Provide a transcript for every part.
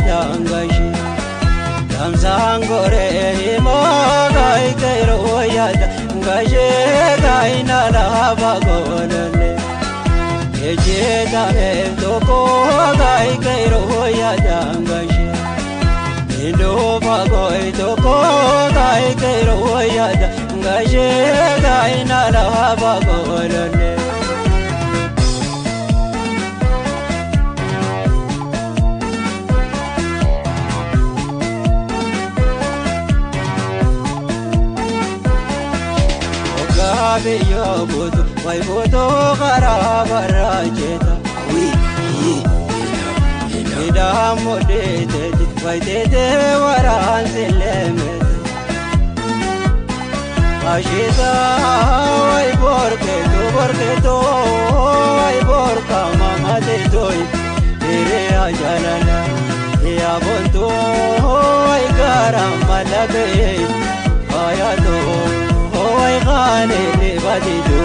dangashi Damsangore mogai kairo ya dangashi gaina la bagolale Ejeta toko gai kairo ya dangashi Indo bagoi toko gai kairo ya dangashi gaina la bagolale Yo butu, wai butu kara barajeta. Ida mode te, wai te te waran silemeta. Ashita wai borke to, wai borka mama te toy. Tere ajalala, ya bonto, wai garam malake, ayato. Oi khane ribadido,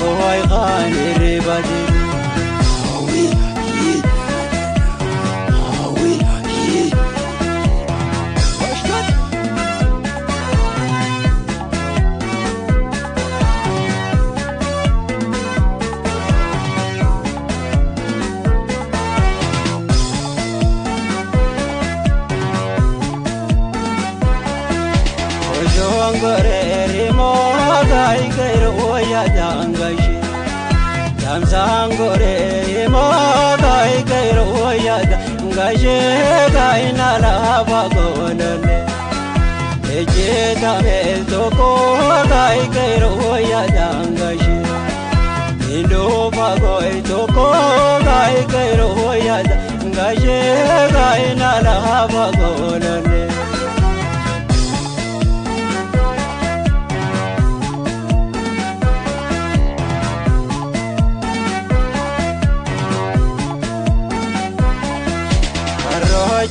oi khane ribadido. Awi yi, awi yi. Başlat. Ojongore gai kairo ya dangashi Damsangore mo gai kairo ya dangashi gaina la bagolale Ejeta toko gai kairo ya dangashi Indo bagoi toko gai kairo ya dangashi gaina la bagolale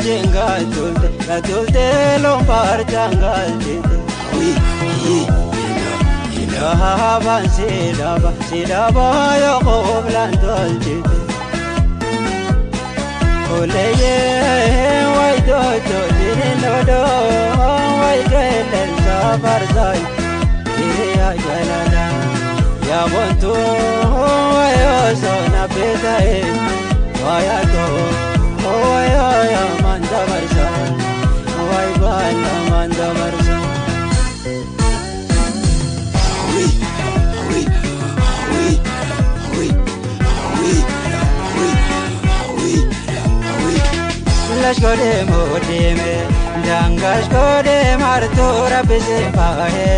Jenga tulte lombar jangal tete. Haban sidaba sidaba yo qoblan toltete. Oleye wai do do dino do wai gelen sabar zai. Ya jalala ya bontu ayo sona betai waya to. Oy oy manda barsa, oy bala manda barsa. Awi awi awi awi awi awi awi awi. Lashkore modime, dangashkore martura bise pahe,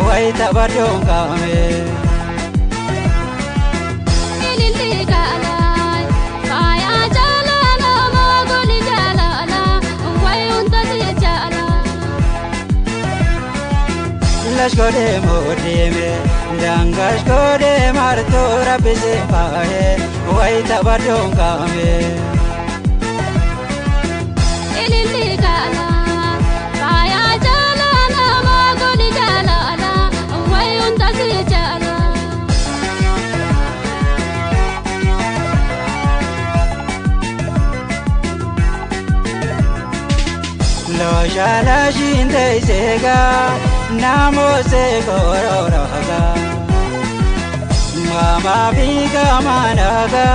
oy tabadon kame. Lashkore modime, dangashkore martura bise pahe, oi tabadon kame. Elili gala, kaya jalala magoli jalala, oi unda si jala. Lo jala jinde sega. Namo se gororaga, mama biga managa,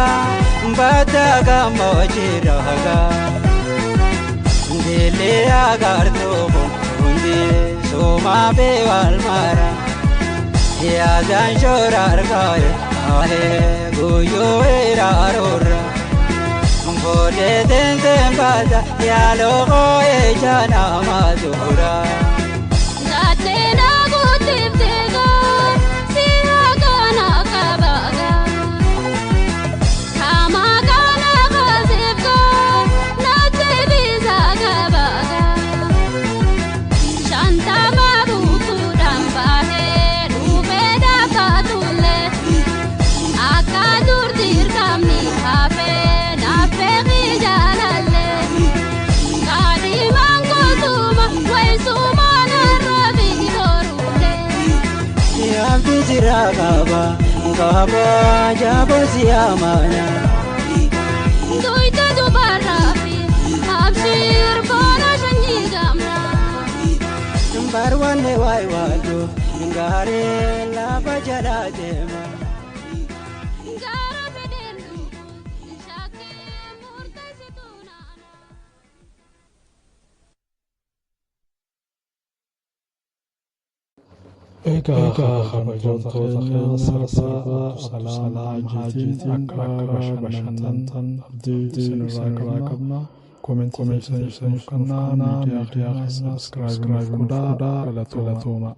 badaga mojiraga. Dile agar to hundi soma bewal mara, ya dan shorar gaye ahe guyo erarora. Bole den den bada ya logo e jana madura. Gaba gaba jabo siyamana Doita dubarafi. Garwanne waay waantu gaaree lafa jalaa deema. Gaara fedheen dhufu shakkii murteessituu naana. Egaa kabajamtoota keenya sirba Abdusalaam Haajiitiin akka bashannantan abdii isinirraa qabna. Komentii keessan nuuf kennaa, miidiyaa keenya sabiskiraayib nuuf godhaa. Galatooma.